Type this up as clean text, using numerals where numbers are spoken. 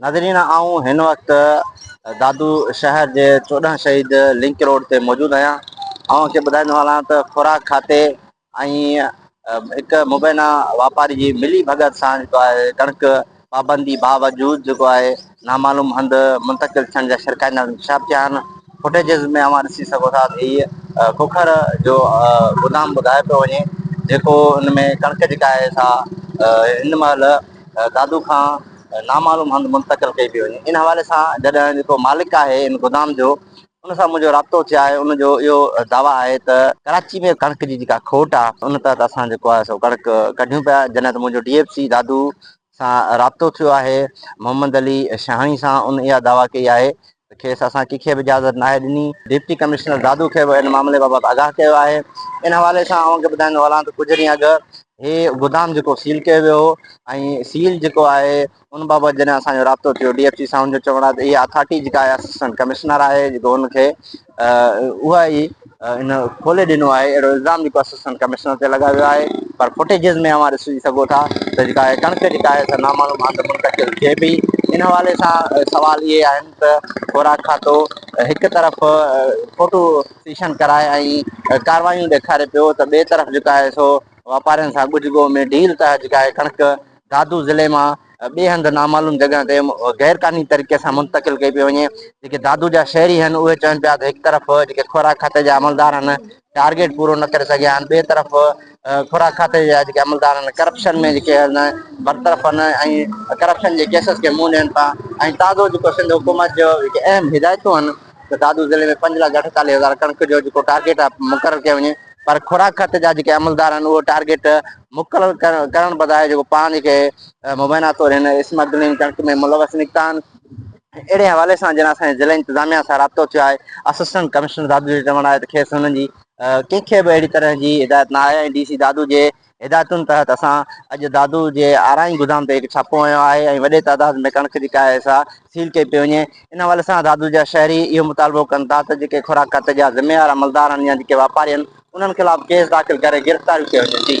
ناظرين آئون هن وقت دادو شهر جي 14 شهيد لنڪ روڊ تي موجود آهيان. اوهان کي ٻڌائيندو هلان ته خوراڪ کاتي ۽ هڪ مبينا واپاري جي ملي ڀڳت سان جيڪو آهي ڪڻڪ پابندي باوجود جيڪو آهي نامعلوم هنڌ منتقل ٿيڻ جا شرڪائيندڙ انڪشاف ٿيا آهن. فوٽيجز ۾ اوهان ڏسي سگهو ٿا ته هي کوکر جو گودام ٻڌايو پيو وڃي جيڪو ان ۾ ڪڻڪ جيڪا آهي سا هن مهل دادو کان نامعلوم هنڌ منتقل ڪئي پئي وڃي. ان حوالي سان جڏهن جيڪو مالڪ آهي ان گودام جو ان سان منهنجو رابطو ٿيو آهي ان جو اهو دعويٰ آهي ته ڪراچي ۾ ڪڻڪ جي جيڪا کوٽ آهي ان تحت اسان جيڪو آهي سو ڪڻڪ ڪڍيون پيا جڏهن ته منهنجو ڊي ايف سي دادو سان رابطو ٿيو آهي محمد علي شاهاڻي سان ان اها دعويٰ ڪئي آهي ته کيس اسان ڪنهن کي به اجازت ناهي ڏني ڊپٽي ڪمشنر دادو کي به ان معاملي بابت آگاهه ڪيو آهي ان حوالي سان اوهان کي ٻڌائيندو هلان ته ڪجهه ڏينهن اڳ هي گودام جيڪو سيل ڪيو ويو هو ۽ سيل جيڪو آهي ان بابت جڏهن اسان جو رابطو ٿيو ڊي ايف سي سان ان جو چوڻ آهي ته اها اٿارٽي جيڪا آهي اسسٽنٽ ڪمشنر آهي جيڪو ان کي اها ئي ان کولي ڏنو آهي اهڙو الزام جيڪو اسسٽنٽ ڪمشنر تي لڳايو ويو آهي پر فوٽيجز ۾ اوهان ڏسي سگهو ٿا ته جيڪا آهي ڪڻڪ جيڪا آهي سا نامعلوم هنڌ منتقل ٿئي پئي ان حوالي سان سوال اهي آهن ته خوراڪ کاتو هڪ طرف فوٽو سيشن ڪرائي ۽ ڪاروايون ڏيکاري پيو ته ٻئي طرف جيڪا آهي سو واپارين سان ڳجهه ڳوهه ۾ ڊيل تحت جيڪا آهي ڪڻڪ دادو ضلعي مان ٻئي هنڌ نامعلوم جڳهه تي غير قانوني طريقي سان منتقل ڪئي پئي وڃي، جيڪي دادو جا شهري آهن اهي چون پيا ته هڪ طرف جيڪي خوراڪ کاتي جا عملدار آهن ٽارگيٽ پورو نه ڪري سگهيا آهن ٻئي طرف خوراڪ کاتي جا جيڪي عملدار آهن ڪرپشن ۾ جيڪي آهن برطرف آهن ۽ ڪرپشن جي ڪيسز کي منهن ڏين ٿا ۽ تازو جيڪو سنڌ حڪومت جو جيڪي اهم هدايتون آهن ته دادو ضلعي ۾ 5,48,000 ڪڻڪ جو جيڪو ٽارگيٽ آهي مقرر ڪيو وڃي پر خوراڪ کاتي جا جيڪي عملدار آهن اهو ٽارگيٽ مقرر ڪرڻ بجاء جيڪو پاڻ جيڪي مبينا طور هن اسمگلنگ ڪڻڪ ۾ ملوث نڪتا آهن. اهڙي حوالي سان جڏهن اسان جي ضلعي انتظاميا سان رابطو ٿيو آهي اسسٽنٽ ڪمشنر دادو جو چوڻ آهي ته کيس هنن جي ڪنهن کي به اهڙي طرح جي هدايت نه آهي ۽ ڊي سي دادو جي هدايتن تحت اسان اڄ دادو جي آرائين گدام تي هڪ ڇاپو هنيو آهي ۽ وڏي تعداد ۾ ڪڻڪ جيڪا آهي سا سيل ڪئي پئي وڃي. ان حوالي سان دادو جا شهري اهو مطالبو ڪن ٿا ته جيڪي خوراڪ کاتي جا ذميوار عملدار آهن يا جيڪي واپاري آهن انهن خلاف ڪيس داخل ڪري گرفتاريون ڪيون وڃن. جي.